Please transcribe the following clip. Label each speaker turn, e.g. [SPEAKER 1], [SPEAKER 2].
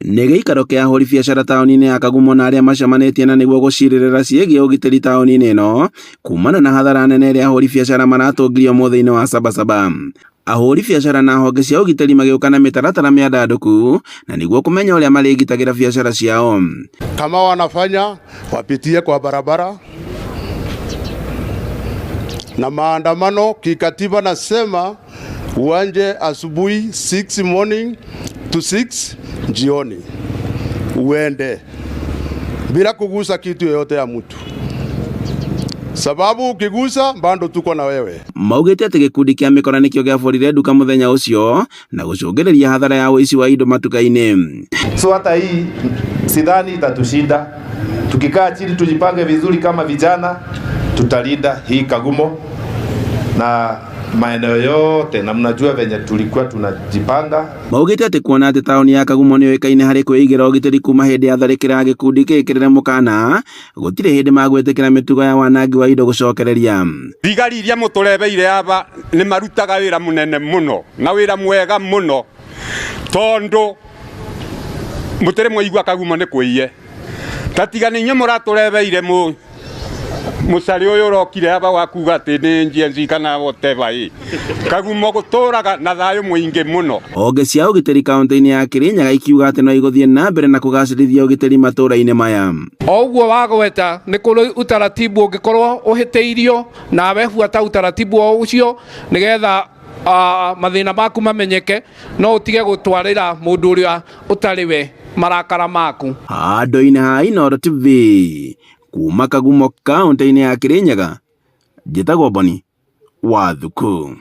[SPEAKER 1] Nĩ gĩikaro kĩa ahũri biacara taũni-inĩ ya Kagumo na arĩa macemanĩtie na nĩguo gũcirĩrĩra ciĩgiĩ ũgitĩri taũni-inĩ ĩno kumana na hathara nene ĩrĩa ahũri biacara maratũngirio mũthĩ-inĩ wa Sabasaba. Ahũri biacara na honge cia ũgitĩri magĩũka na mĩtaratara mĩandandũku na nĩguo kũmenya ũrĩa marĩgitagĩra biacara ciao.
[SPEAKER 2] Kama wanafanya wapitie kwa barabara na maandamano kikatiba, nasema uanje asubuhi 6 morning to 6 jioni, uende bila kugusa kitu yoyote ya mtu, sababu ukigusa bado tuko na wewe.
[SPEAKER 1] Maugĩte atĩ gĩkundi kĩa mĩkora nĩkĩo gĩaborire nduka mũthenya ũcio na gũcũngĩrĩria hathara ya ũici wa indo matuka-inĩ.
[SPEAKER 3] So hata hii sidhani itatushinda. Tukikaa chini tujipange vizuri kama vijana, tutalinda hii Kagumo na maeneo yote, na mnajua venye tulikuwa tunajipanga.
[SPEAKER 1] Maugĩte atĩ kuona atĩ taũni ya Kagumo nĩyũĩkaine harĩ kwĩigĩra ũgitĩri kuma hĩndĩ ya tharĩkĩra ya gĩkundi gĩkĩrĩre mũkana, gũtirĩ hĩndĩ magwĩtĩkĩra mĩtugo ya wanangi wa indo gũcokereria.
[SPEAKER 4] Thigari iria mũtũrebeire aba nĩ marutaga wĩra mũnene mũno na wĩra mwega mũno, tondũ mũtĩrĩ mwaigua Kagumo nĩ kũiye. Ta tiga nĩ inyuĩ mũratũrebeire mũcarĩ ũyũ ũrokire aba wa kuga atĩ nĩ Gen Z kana whatever ĩ. Kagumo gũtũraga na thayũ mũingĩ mũno.
[SPEAKER 1] Honge cia ũgitĩri kaunti-inĩ ya Kirinyaga ikiuga atĩ no igũthiĩ na mbere na kũgacĩrithia ũgitĩri matũũra-inĩ maya.
[SPEAKER 5] O ũguo wagweta nĩ kũrĩ utaratibu ũngĩkorwo ũhĩtĩirio nawe buata utaratibu o ũcio nĩgetha mathĩna maku mamenyeke, no ũtige gũtwarĩra mũndũ ũrĩa ũtarĩ we marakara maku.
[SPEAKER 1] Handũ-inĩ ha Inooro TV kuma Kagumo kaunti-inĩ ya Kirinyaga, njĩtagwo Boni wa Thuku.